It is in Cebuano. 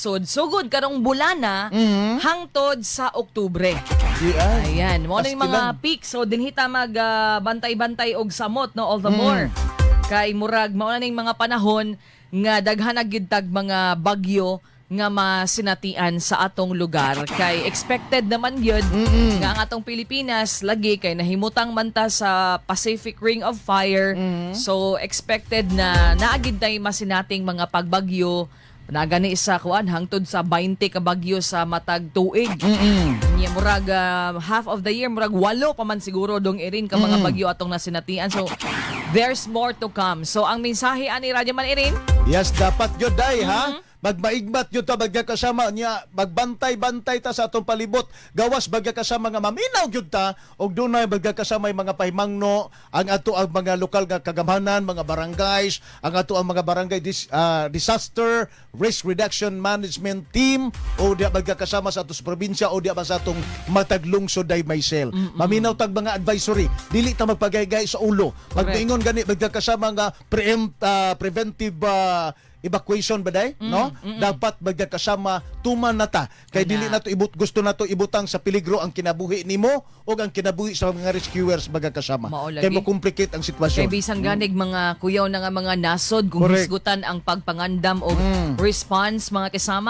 Sugod karong bulana hangtod sa Oktubre. Di ay. Ayan, mo ning mga Pastilan. peak, so dinhi ta mag bantay-bantay og samot, no, all the more. Kay murag mao na ning mga panahon nga daghan na gyud tag mga bagyo nga masinatian sa atong lugar, kay expected naman gyud nga ang atong Pilipinas lagi kay nahimutang man ta sa Pacific Ring of Fire. So expected na naa gyud tay masinating mga pagbagyo na gani sa kuan, hangtod sa 20 ka bagyo sa matag tuig. Nya murag half of the year, murag walo pa man siguro dong Erin ka mga bagyo atong nasinatian. So there's more to come. So ang mensahe ani, Radyo Man Erin, Yes, dapat gyud day ha. Magmaigmat gyud ta magkakasama niya, magbantay-bantay ta sa atong palibot. Gawas magkakasama nga maminaw gyud ta og dunay magkakasama yung mga pahimangno, ang ato ang mga lokal nga kagamhanan, mga barangays, ang ato ang mga barangay disaster risk reduction management team o diya magkakasama sa ato sa probinsya o diya ba sa atong matag lungsod day may cell. Maminaw tag mga advisory, dili ta magpagaygay sa ulo. Magpaingon gani magkakasama nga preventive evacuation ba day, no? Dapat magkakasama tuman na ta kay Ana. Dili nato ibut gusto nato ibutang sa peligro ang kinabuhi nimo o ang kinabuhi sa mga rescuers magkakasama. Mao lagi. Kay mo complicate ang sitwasyon. Kay bisan ganig mga kuyaw na nga mga nasod kung hisgutan ang pagpangandam o response, mga kasama.